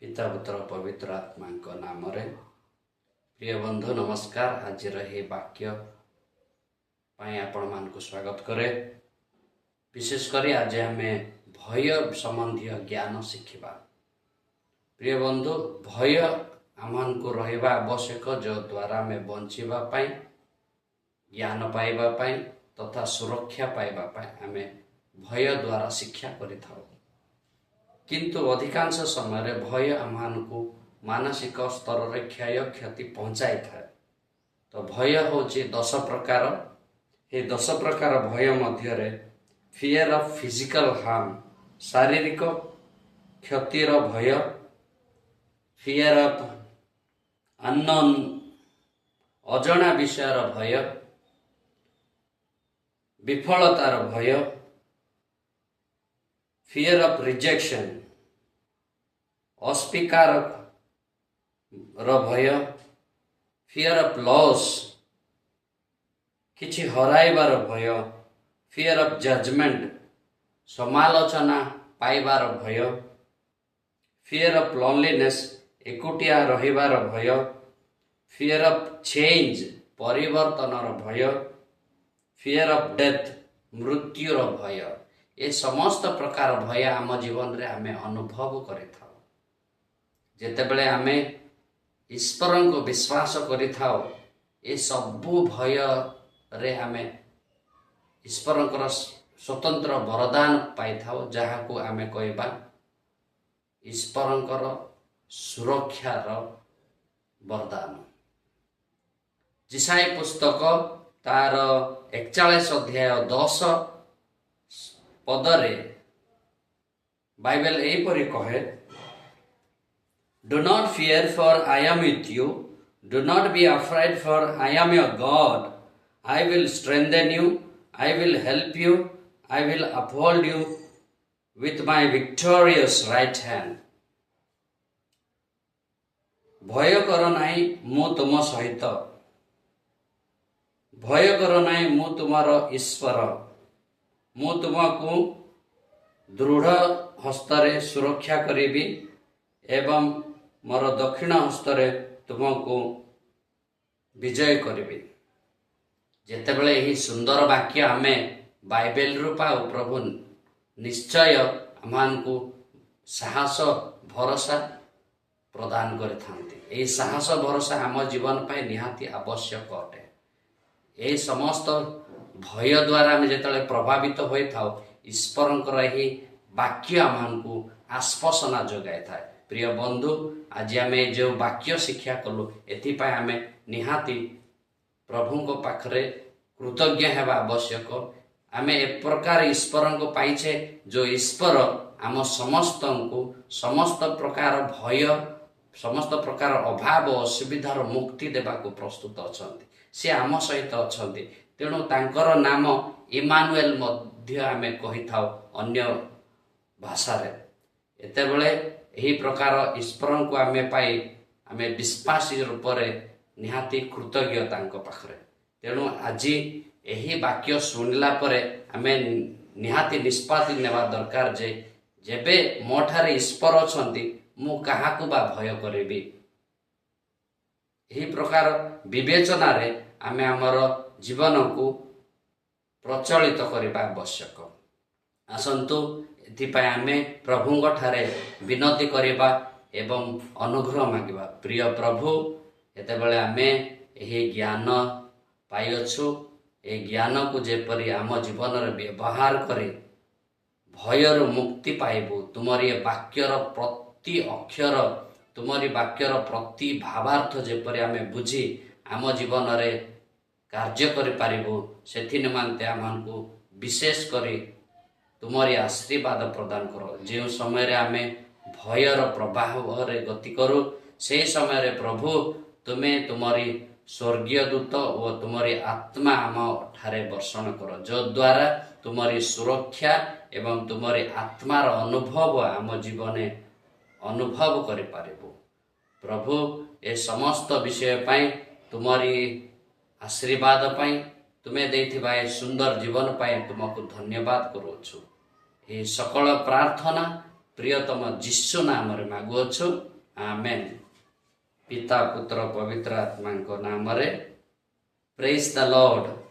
ପିତା, ପୁତ୍ର, ପବିତ୍ର ଆତ୍ମାଙ୍କ ନାମରେ। ପ୍ରିୟ ବନ୍ଧୁ, ନମସ୍କାର। ଆଜିର ଏହି ବାକ୍ୟ ପାଇଁ ଆପଣମାନଙ୍କୁ ସ୍ୱାଗତ କରେ। ବିଶେଷ କରି ଆଜି ଆମେ ଭୟ ସମ୍ବନ୍ଧୀୟ ଜ୍ଞାନ ଶିଖିବା। ପ୍ରିୟ ବନ୍ଧୁ, ଭୟ ଆମମାନଙ୍କୁ ରହିବା ଆବଶ୍ୟକ, ଯଦ୍ୱାରା ଆମେ ବଞ୍ଚିବା ପାଇଁ, ଜ୍ଞାନ ପାଇବା ପାଇଁ ତଥା ସୁରକ୍ଷା ପାଇବା ପାଇଁ ଆମେ ଭୟ ଦ୍ୱାରା ଶିକ୍ଷା କରିଥାଉ। କିନ୍ତୁ ଅଧିକାଂଶ ସମୟରେ ଭୟ ଆମମାନଙ୍କୁ ମାନସିକ ସ୍ତରରେ କ୍ଷୟକ୍ଷତି ପହଞ୍ଚାଇଥାଏ। ତ ଭୟ ହେଉଛି 10 ପ୍ରକାର। ଏହି 10 ପ୍ରକାର ଭୟ ମଧ୍ୟରେ ଫିୟର ଅଫ୍ ଫିଜିକାଲ ହାର୍ମ, ଶାରୀରିକ କ୍ଷତିର ଭୟ, ଫିୟର ଅଫ୍ ଅନନୋନ୍, ଅଜଣା ବିଷୟର ଭୟ, ବିଫଳତାର ଭୟ, ଫିୟର ଅଫ୍ ରିଜେକ୍ସନ୍, ଅସ୍ୱୀକାର ର ଭୟ, ଫିୟର ଅଫ୍ ଲସ୍, କିଛି ହରାଇବାର ଭୟ, ଫିୟର ଅଫ୍ ଜଜମେଣ୍ଟ, ସମାଲୋଚନା ପାଇବାର ଭୟ, ଫିୟର ଅଫ୍ ଲନଲିନେସ୍, ଏକୁଟିଆ ରହିବାର ଭୟ, ଫିୟର ଅଫ୍ ଚେଞ୍ଜ, ପରିବର୍ତ୍ତନର ଭୟ, ଫିୟର ଅଫ୍ ଡେଥ୍, ମୃତ୍ୟୁର ଭୟ। ଏ ସମସ୍ତ ପ୍ରକାର ଭୟ ଆମ ଜୀବନରେ ଆମେ ଅନୁଭବ କରିଥାଉ। ଯେତେବେଳେ ଆମେ ଈଶ୍ୱରଙ୍କୁ ବିଶ୍ୱାସ କରିଥାଉ, ଏ ସବୁ ଭୟରେ ଆମେ ଈଶ୍ୱରଙ୍କର ସ୍ୱତନ୍ତ୍ର ବରଦାନ ପାଇଥାଉ, ଯାହାକୁ ଆମେ କହିବା ଈଶ୍ୱରଙ୍କର ସୁରକ୍ଷାର ବରଦାନ। ଯିଶାଇୟ ପୁସ୍ତକ ତାର 41 ଅଧ୍ୟାୟ 10 ପଦରେ ବାଇବେଲ ଏହିପରି କହେ, "Do not fear, for I am with you. Do not be afraid, for I am your God. I will strengthen you. I will help you. I will uphold you with my victorious right hand." ଭୟ କର ନାହିଁ, ମୁଁ ତୁମ ସହିତ। ଭୟ କର ନାହିଁ, ମୁଁ ତୁମର ଈଶ୍ୱର। ମୁଁ ତୁମକୁ ଦୃଢ଼ ହସ୍ତରେ ସୁରକ୍ଷା କରିବି ଏବଂ ମୋର ଦକ୍ଷିଣ ହସ୍ତରେ ତୁମକୁ ବିଜୟ କରିବି। ଯେତେବେଳେ ଏହି ସୁନ୍ଦର ବାକ୍ୟ ଆମେ ବାଇବେଲରୁ ପାଉ, ପ୍ରଭୁ ନିଶ୍ଚୟ ଆମମାନଙ୍କୁ ସାହସ, ଭରସା ପ୍ରଦାନ କରିଥାନ୍ତି। ଏହି ସାହସ, ଭରସା ଆମ ଜୀବନ ପାଇଁ ନିହାତି ଆବଶ୍ୟକ ଅଟେ। ଏହି ସମସ୍ତ ଭୟ ଦ୍ୱାରା ଆମେ ଯେତେବେଳେ ପ୍ରଭାବିତ ହୋଇଥାଉ, ଈଶ୍ୱରଙ୍କର ଏହି ବାକ୍ୟ ଆମମାନଙ୍କୁ ଆଶ୍ୱାସନା ଯୋଗାଇଥାଏ। ପ୍ରିୟ ବନ୍ଧୁ, ଆଜି ଆମେ ଯେଉଁ ବାକ୍ୟ ଶିକ୍ଷା କଲୁ, ଏଥିପାଇଁ ଆମେ ନିହାତି ପ୍ରଭୁଙ୍କ ପାଖରେ କୃତଜ୍ଞ ହେବା ଆବଶ୍ୟକ। ଆମେ ଏ ପ୍ରକାର ଈଶ୍ୱରଙ୍କୁ ପାଇଛେ, ଯେଉଁ ଈଶ୍ୱର ଆମ ସମସ୍ତଙ୍କୁ ସମସ୍ତ ପ୍ରକାର ଭୟ, ସମସ୍ତ ପ୍ରକାର ଅଭାବ, ଅସୁବିଧାର ମୁକ୍ତି ଦେବାକୁ ପ୍ରସ୍ତୁତ ଅଛନ୍ତି। ସେ ଆମ ସହିତ ଅଛନ୍ତି। ତେଣୁ ତାଙ୍କର ନାମ ଇମାନୁଏଲ ମଧ୍ୟ ଆମେ କହିଥାଉ ଅନ୍ୟ ଭାଷାରେ। ଏତେବେଳେ ଏହି ପ୍ରକାର ଈଶ୍ୱରଙ୍କୁ ଆମେ ପାଇ ଆମେ ବିଶ୍ୱାସୀ ରୂପରେ ନିହାତି କୃତଜ୍ଞ ତାଙ୍କ ପାଖରେ। ତେଣୁ ଆଜି ଏହି ବାକ୍ୟ ଶୁଣିଲା ପରେ ଆମେ ନିହାତି ନିଷ୍ପତ୍ତି ନେବା ଦରକାର ଯେ ଯେବେ ମୋ ଠାରେ ଈଶ୍ୱର ଅଛନ୍ତି, ମୁଁ କାହାକୁ ବା ଭୟ କରିବି? ଏହି ପ୍ରକାର ବିବେଚନାରେ ଆମେ ଆମର ଜୀବନକୁ ପ୍ରଚଳିତ କରିବା ଆବଶ୍ୟକ। ଆସନ୍ତୁ, ଏଥିପାଇଁ ଆମେ ପ୍ରଭୁଙ୍କ ଠାରେ ବିନତି କରିବା ଏବଂ ଅନୁଗ୍ରହ ମାଗିବା। ପ୍ରିୟ ପ୍ରଭୁ, ଏତେବେଳେ ଆମେ ଏହି ଜ୍ଞାନ ପାଇଅଛୁ, ଏହି ଜ୍ଞାନକୁ ଯେପରି ଆମ ଜୀବନରେ ବ୍ୟବହାର କରି ଭୟରୁ ମୁକ୍ତି ପାଇବୁ, ତୁମରି ଏ ବାକ୍ୟର ପ୍ରତି ଅକ୍ଷର, ତୁମରି ବାକ୍ୟର ପ୍ରତି ଭାବାର୍ଥ ଯେପରି ଆମେ ବୁଝି ଆମ ଜୀବନରେ କାର୍ଯ୍ୟ କରିପାରିବୁ, ସେଥି ନିମନ୍ତେ ଆମମାନଙ୍କୁ ବିଶେଷ କରି ତୁମରି ଆଶୀର୍ବାଦ ପ୍ରଦାନ କର। ଯେଉଁ ସମୟରେ ଆମେ ଭୟର ପ୍ରବାହରେ ଗତି କରୁ, ସେହି ସମୟରେ ପ୍ରଭୁ, ତୁମେ ତୁମରି ସ୍ୱର୍ଗୀୟ ଦୂତ ଓ ତୁମରି ଆତ୍ମା ଆମ ଠାରେ ବର୍ଷଣ କର, ଯଦ୍ୱାରା ତୁମରି ସୁରକ୍ଷା ଏବଂ ତୁମରି ଆତ୍ମାର ଅନୁଭବ ଆମ ଜୀବନେ ଅନୁଭବ କରିପାରିବୁ। ପ୍ରଭୁ, ଏ ସମସ୍ତ ବିଷୟ ପାଇଁ, ତୁମରି ଆଶୀର୍ବାଦ ପାଇଁ, ତୁମେ ଦେଇଥିବା ଏ ସୁନ୍ଦର ଜୀବନ ପାଇଁ ତୁମକୁ ଧନ୍ୟବାଦ କରୁଅଛୁ। ଏହି ସକଳ ପ୍ରାର୍ଥନା ପ୍ରିୟତମ ଯୀଶୁ ନାମରେ ମାଗୁଅଛୁ। ଆମେନ୍। ପିତା, ପୁତ୍ର, ପବିତ୍ର ଆତ୍ମାଙ୍କ ନାମରେ। Praise the Lord.